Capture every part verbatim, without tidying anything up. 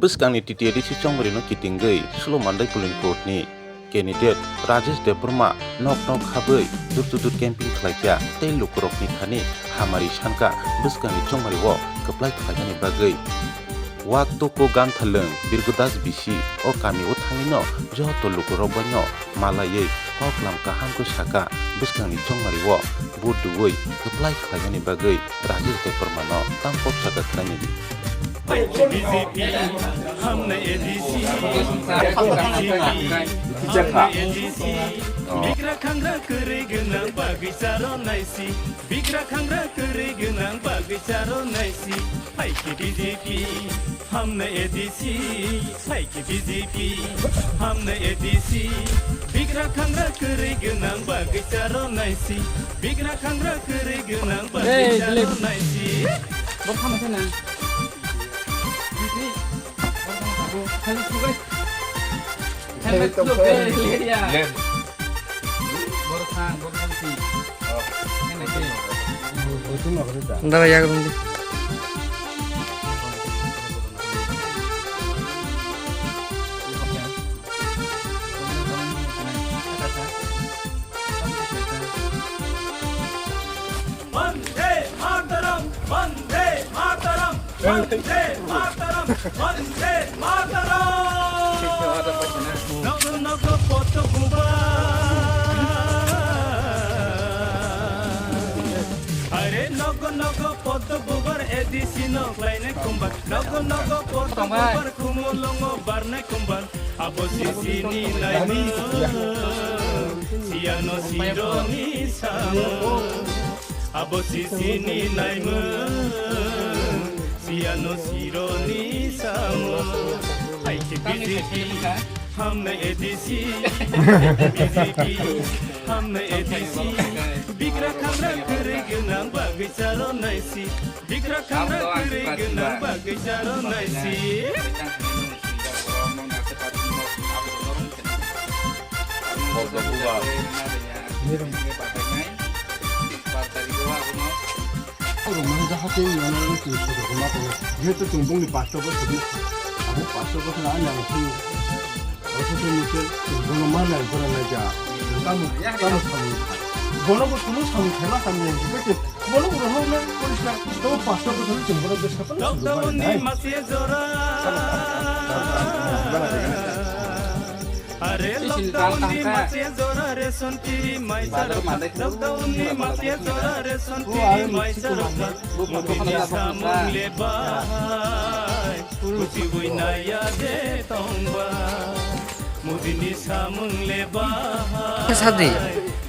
Bwskangni T T A D C chongmarino kitingwi Sulo Mandai polling boothni candidate Rajesh Debbarma nok nok habwi door to door camping khlaikha tei lukurokni thani hamari sankha bwskangni chongmario kwplai khlainani bagwi. Wak tuku ganthalwng Birgodas bisi o kamio thangwino joto lukurok baino malaiwi koklam kaham khe sakha bwskangni chongmario vote rwui kwplai khlainani bagwi Rajesh Debbarmano tang kok sakha khlainani. B J P, hamna A D C, B J P, hamna A D C. Bigra khangra kwrwi gwnang bagwi charo naisi. Bigra khangra kwrwi gwnang bagwi charo naisi. Hai khe B J P, hamna A D C. Hai khe B J P, hamna A D C. Bigra khangra kwrwi gwnang bagwi charo naisi. Bigra khangra kwrwi gwnang bagwi charo naisi. Bo khama sana. Helmet tulo, be, le ya. Borok thang, borok thang si. Dawai yak rung di. Vande Mataram, Vande Mataram, Vande Mataram, Vande Mataram. Nogo nogo poto bubar. Are nogo nogo poto bubar A D C no khlainai kumbar. Nogo nogo poto bubar khumulwngo barnai kumbar. Abo sisini naimung, siyano sironi samung. Abo sisini naimung, siyano sironi samung. Hai khe B J P, hamna A D C, B J P, hamna A D C. Bigra khangra kwrwi gwnang bagwi charo naisi. Bigra khangra kwrwi gwnang bagwi charo naisi. Jehetu chwng bongni pasto bosor ni, abo pasto bosor ani ang thwi. Abo thwi ni khe chwng bono ma nai, bono nai ja. Tamo, tamo samung. Bono bo kunu samung khaima hamya hingkhe khe bono bo rohorna poriskar. Tamo pasto bosor ni chwng bono bwskang phano chwng bai nai. Lockdown ni masiya jora. Are lockdown ni masiya jora ration tiri mai sarok. Lockdown ni masiya jora ration tiri mai sarok. Modi ni samung le bai. Kuchiwi naya de tongba. Modi ni samung le bai. Sadi.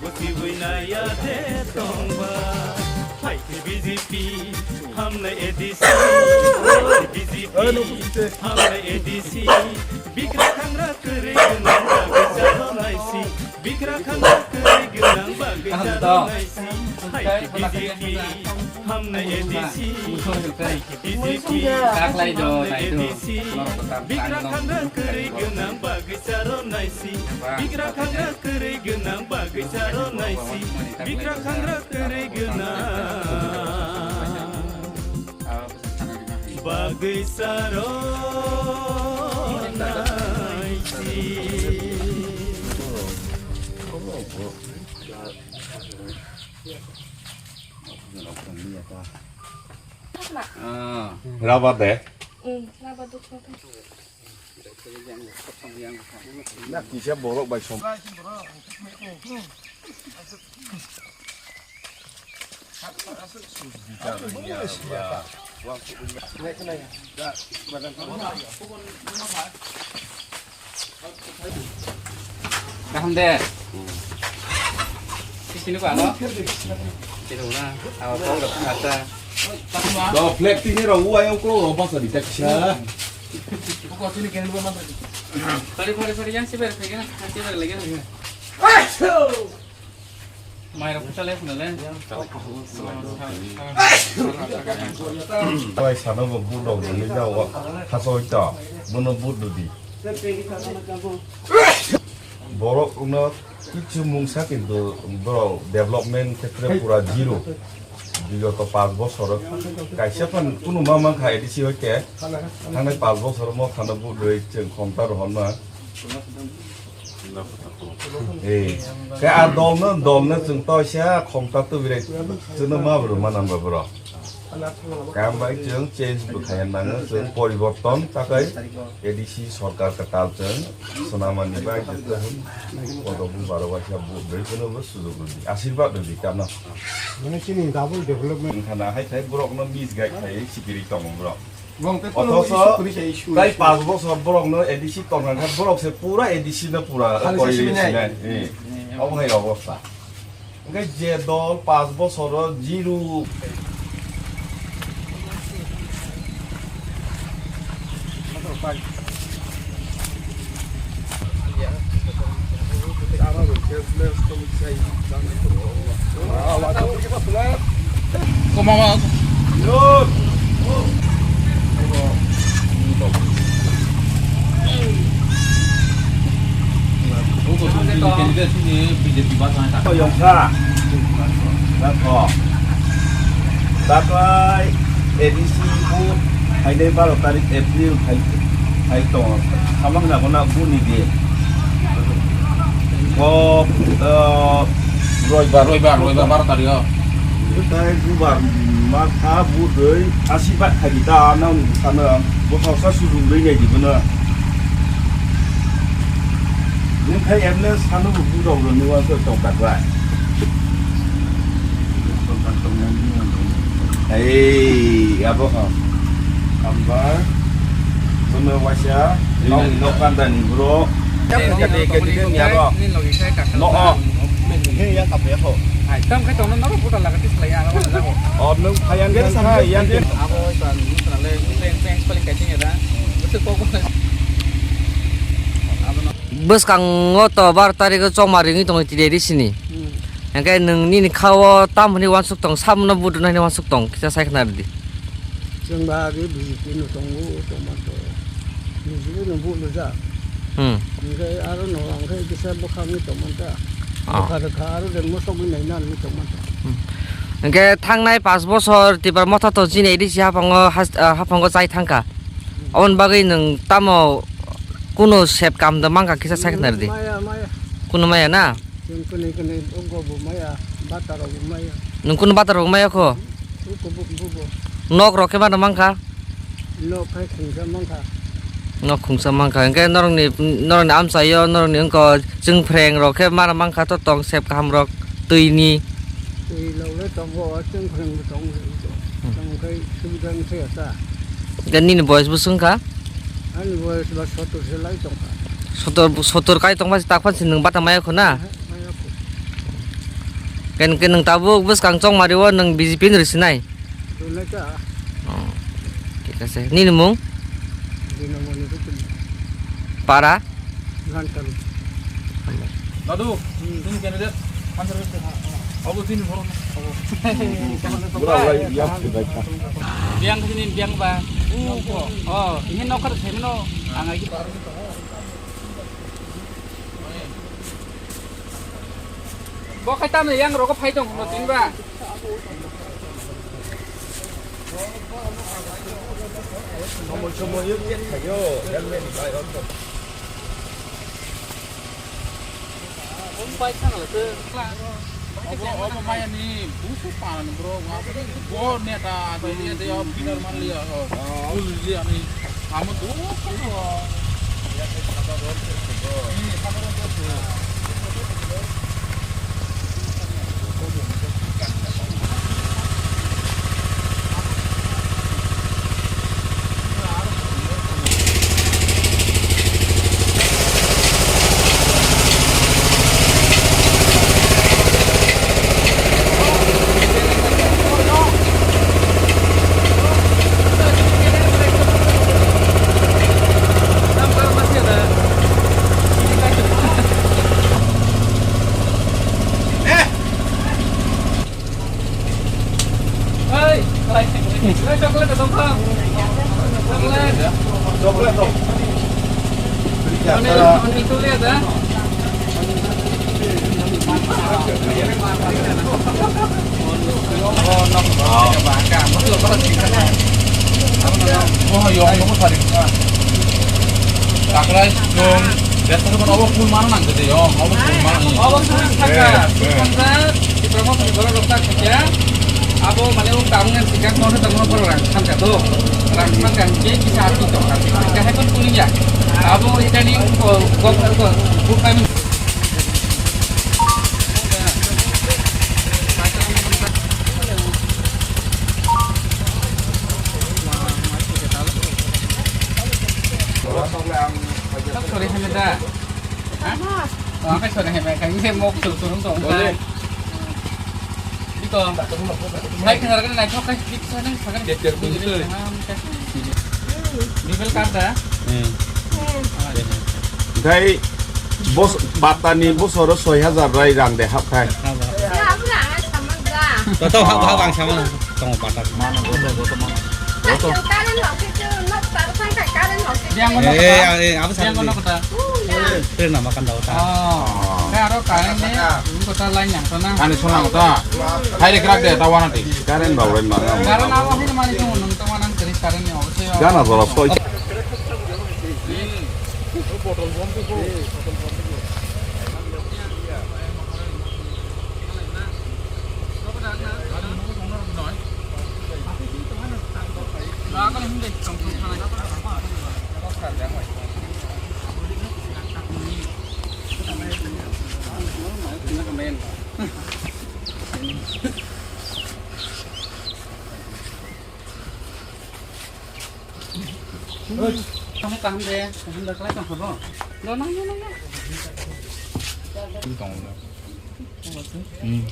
Kuchiwi naya de tongba. Hai khe B J P, hamna A D C. B J P, hamna A D C. Bigra khangra kwrwi gwnang bagwi charo naisi. Bigra khangra kwrwi gwnang bagwi charo naisi. Hai khe B J P, hamna A D C. Hai khe B J P, hamna A D C. Bigra khangra kwrwi gwnang bagwi charo naisi. Bigra khangra kwrwi gwnang bagwi charo naisi. Bigra khangra kwrwi gwnang bagwi charo naisi. Raba de. Na kisa borok bai som. Kaham de. Sini ko ano. Sini ko na. Awa ko udah pernah ada. Do flag tini rong uwa yang ko udah pas di teksa. Sorry, sorry, sorry, yang sih ber, lagi na, yang sih ber lagi na. Mai rok chale phunale. Bai sana bo budok ni jawa. Haso ita. Bono budu di. Borok no kichu mungsa kintu borok development khetre pura zero. Bigoto panch bosor kaisa phan kunu ma mankha A D C hoite, thangnai panch bosor Motha no vote rwi chwng khomta rohorna. Ei, khe a dol no, dol no chwng toisa khomta tubirwi chwngno ma bwrwi ma nang ba bwrok. Kam bai chwng change bwkhaya nango, chwng poriborton takai A D C sorkar kwtal chwng swnamani bai chwng kodo bu baro waisa bu bai chwngno bo sujuk rwdi, asirwad rwdi kano. Mane chini double development. Wngkha na hai khai borokno misguide khai sikiri tongo borok. Othoso tai panch bosor borokno A D C tongkha khe borok se pura A D C no pura kori sinai. Obo hai obostha. Hingke je dol panch bosoro zero. Yongsa. Dakho. Dakhai A D C bu phainai baro tarik April phai, phai tongo. Samang na bona buni di. Bo, eh, Roibar. Roibar, Roibar baro tarik o. Tai bubar ma kha bu dei asi ba kha di ta na ni sana bo sa sa su dei nai di bona. Nung khai emne sanu bu bu rok ni wa so tong tak ba. Ei, abo ha. Ambar. Bono waisa, nok, nok kanda ni bro. Kati, kati, kati, ni abo. No, oh. Tam khai tongno norok buta laga tis lai ala wala jago. Oh, nung phayan kan kha, yan kan. Abo san, nung sana le, nung peng, peng, paling kacing ya da. Betul kok. Bwskango to bar tarikh o chongma ringwi tongo tide ri sini. Hmm. Hingke nwng nini kha o tam hwnwi uansuk tong, samno budunai hwnwi uansuk tong, kisa sai khna rwdi. Chwng ba age B J P no tongo, tongma to B J P no budujak. Hmm. Hingke aro no hingke kisa bwkhangwi tongmanta. Ah. Bwkha rwkha aro de mosokgwi naina hinwi tongmanta. Hmm. Hingke thangnai panch bosor Tipra Motha to chini A D C haphango has-, ah, haphango chai thangkha. Hmm. Aboni bagwi nwng tamo kunu sep kam da mankha kisa sai khna rwdi. Maya, maya. Kunu maya na? Chwng kwnwi kwnwi ugo bo maya, bata rok bo maya. Nwng kunu bata rok maya kho? Ugo bo, bo, bo. Nok rok khe bana mankha? Nok khai khungsa mankha. Nok khungsa mankha. Hwnkhe norokni, norokni amchaio, norokni wngkha chwngphreng rok khe mara mankha to tong sep kaham rok twi ni. Twi lok le tongo, chwngphreng bo tongo. Hmm. Tong khai subida wngkhe ya ta. Hwnkhe nini boyes bo swngkha? Ani boyes ba sotor se lai tongkha. Sotor, sotor kai tongma se takpan se nwng bata maya kho na? He, maya kho. Ken, ken nwng tabuk bwskang chongmari o nwng B J P ni rwsinai? Rwnai ta. Oh, thik ase. Nini mung? Dinamoni Rutum. Para? Gantaru. Dadu, hmm, chini candidate, answer khe. Abo chini borok. Bura wai yak se bai kha. Biang sini biang ba. Oh, ini nokar sini no. Ang lagi. Bo khai tamni yang rogo phai tong no tin ba. Obo, obo maya ni busu pan bro, wa bo neta, abo ni de pilar man liya, oh, bul liya ni, amo do. Hey, hey, chocolate dong kha. Chocolate. Chocolate dong. Ani, ani tulia da. Kakrai, dong, biasa kan obo full mana nang jadi, oh, obo full mana. Obo full saka, eh, full eh. Saka, di promo kami borok rok tak kerja. Abo mane o tamungan sikak mau tetap mau perang, kan kado, perang kan kan, jadi bisa hati dong, tapi kahai pun kuliah. Abo idani, oh, gok, gok, bukan. Sorry, hai da. Ha? Oh, hai sorry, hai, hai, hai, mok sur sur tong. Iko. Hai, kenal kan naik kok, hai. Bibel karta. Hmm. Hwnkhe bos-, batani bosoro soi hajar rai rang de hapkhai. Joto hap hap ang sama tongo bata. Yang mana eh, kota? Eh, eh, apa yang mana kota? Train nama kan daw ta. Oh. Kaya aro kaya ni kota lain yang sana. Kani sana kota. Hai de krak de tawana ti. Current rok rwna. Current abo hai mani tong nung tong nang kari current ni obo se. Gana jora soi. Kaham de, kaham de, kalai tong habo. Lo nang, lo nang, lo. Ini tong lo. Hmm.